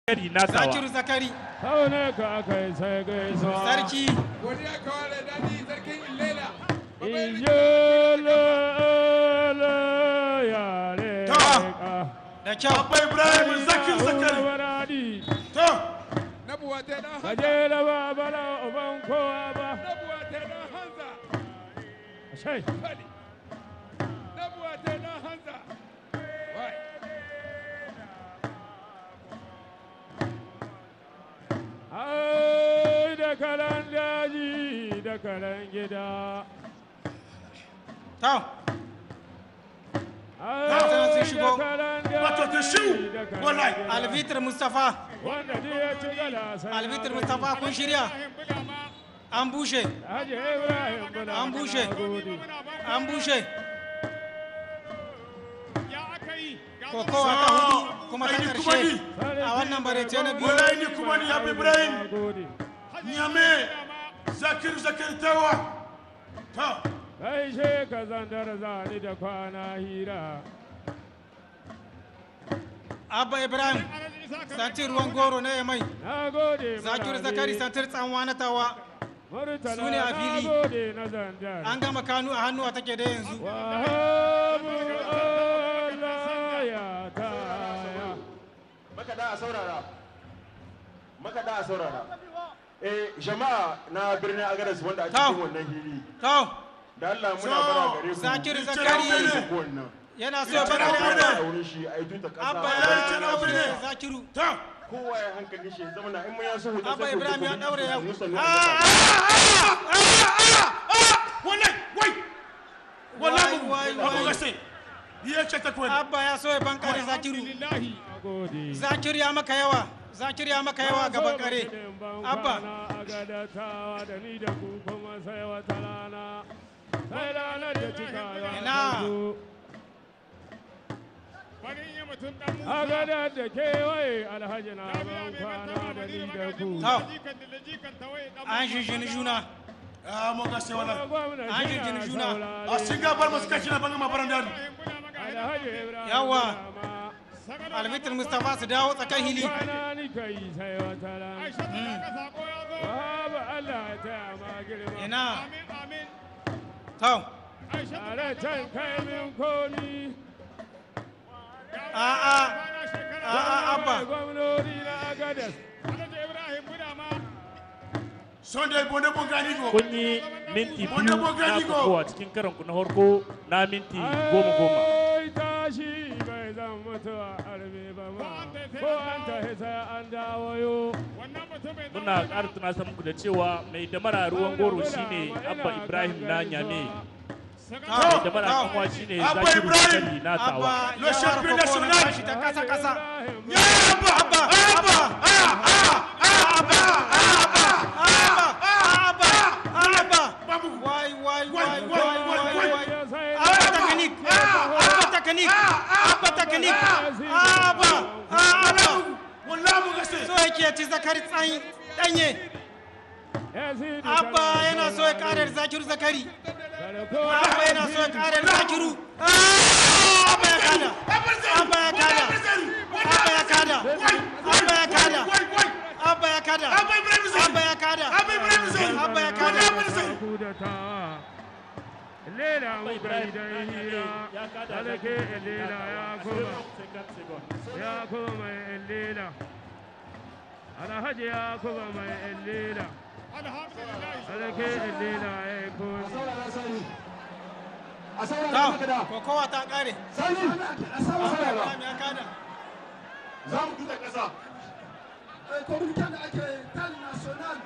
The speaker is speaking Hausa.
Zakari na Zakiru Tawa. Zakari. Saune ka kai sai gaisuwa. Sarki. Godiya ka ware dadi sarkin Ilela. Ijolo yare ka. Da kyau. Abba Ibrahim, Zakir Zakari. Baradi. To. Na buwa ta dan Hanza. Kaje da ba bala uban kowa ba. Na buwa ta dan Hanza. Shai. Fali. Na buwa ta dan Hanza. Wai. Ai da kalan daji da kalan gida. To. Ai sun shigo. da kalan Wato ta shiu. daji da kalan Wallahi. gida. Alvitir Mustapha. Wanda duk ya ci gala sai ya Alvitir gani. Mustapha, kun shirya? An bushe. Haji Ibrahim Bula. An bushe. Na gode. An bushe. Ya aka yi. Kokowa ta hudu kuma ta Ai, ni kuma karshe ni. a wannan barece na biyu. Wallahi ni kuma ni Abba Ibrahim. Na gode. Nyame. Zakir Zakari Tawa. To. Gaishe ka zandar zani da kwana hira. Abba Ibrahim santir ruwan goro na Yamai. Na gode. Zakiru Murali. Zakari santir tsanwa na Tawa. Murtala, Su ne a fili. Na gode na zandar. An gama kanu a hannuwa take da yanzu. Wahabu Allah ya taya. Makaɗa a saurara, makaɗa a saurara. Eh, jama'a na birnin Agadas wanda a Tau. cikin wannan hili, To. da Allah muna bara gare ku. Zakiru ku Zakari wannan yana so ya bakare a Abba. wurin shi a yi tuta kasa. Abba Wallahi ya tana birne. Zakiru. To. Kowa ya hankali shi ya zama na in mun yaso hutu. Abba Ibrahim ya daure ya. Wallahi wai. Wallahi Wai, wai, Abu wai. Gase. Ya ce ta kwai. Abba ya so ya bankare Zakiru. Na gode. Zakiru ya maka yawa. Zakiru ya maka yawa gaban kare. Abba. Na agadatawa da ni da ku kuma sai wata rana. Sai ranar da cika ya Ina. zo. Farin yi mutum dan Musa. Agadar da kewaye alhaji na ban kwana da ni da ku. Tau. Jikan da jikan tawaye dan An jinjini juna. Ah, mo gase wallahi. Gwamna An shi na jirgin juna. saurare. A singa bar masu kashi na banga ma baran dani. Alhaji Ibrahim Yawa. Bulama. Alvitir Mustapha su dawo tsakan hili. Kwana ni kai sai wata rana. Aisha ta sako ya zo. Wahabu Allah ya taya ma girma. Ina. Amin amin. Tau. Aisha Tare can kai min komi. A'a. A'a Abba. Gwamnoni na Agadas. Alhaji Ibrahim Budama. Sunday bonde bongani go. Kun yi minti 2 Wanda na Bogani go. kokowa cikin karanku na farko na minti 10 10. Ai tashi bai zan mutuwa arme ba ma. Ko an tahi sai an dawo yo. Wannan mutumin Muna ƙara tunasar muku da cewa mai damara ruwan goro shine Abba Ibrahim na Nyame. Mai damara Tau. kanwa shine Abba Zakiru Ibrahim. Zakari na Tawa. Abba Le ya fara champion kokowa na national. tashi ta kasa kasa. Ya Abba. Abba. Abba. Ah ah ah Abba. Abba. Abba. Abba. Babu. Wai wai Wai, wai wai, wai wai, wai wai. wai. Abba technique. Abba technique. Abba technique. Abba. Abba. Wallahi mo gase. So yake ya ci Zakari tsayin danye. Abba yana so ya kare da Zakiru Zakari. Abba yana so ya kare da Zakiru. Ah, Abba ya kada. Abba ya kada. Abba ya kada. Abba ya kada. Wai wai. Abba ya kada. Abba Ibrahim Zai. Abba ya kada. Abba Ibrahim Zai. Abba ya kada. Wallahi Abba Zai. Ku da tawa. Lela Abba muka yi Ibrahim dan na Nyame hira. ya kada Sarki Zakiru Zakari na Lela Tawa ya a koma. 50 seconds. Ya koma mai Lela. Alhaji ya koma mai Lela. Alhamdulillah. Sarki Lela ya yi komi. A saurara Tau. makaɗa. Kokowa ta kare. Sani, a saurara. Ibrahim ya kada. Za mu tuta kasa. Communiqué da ake tal national.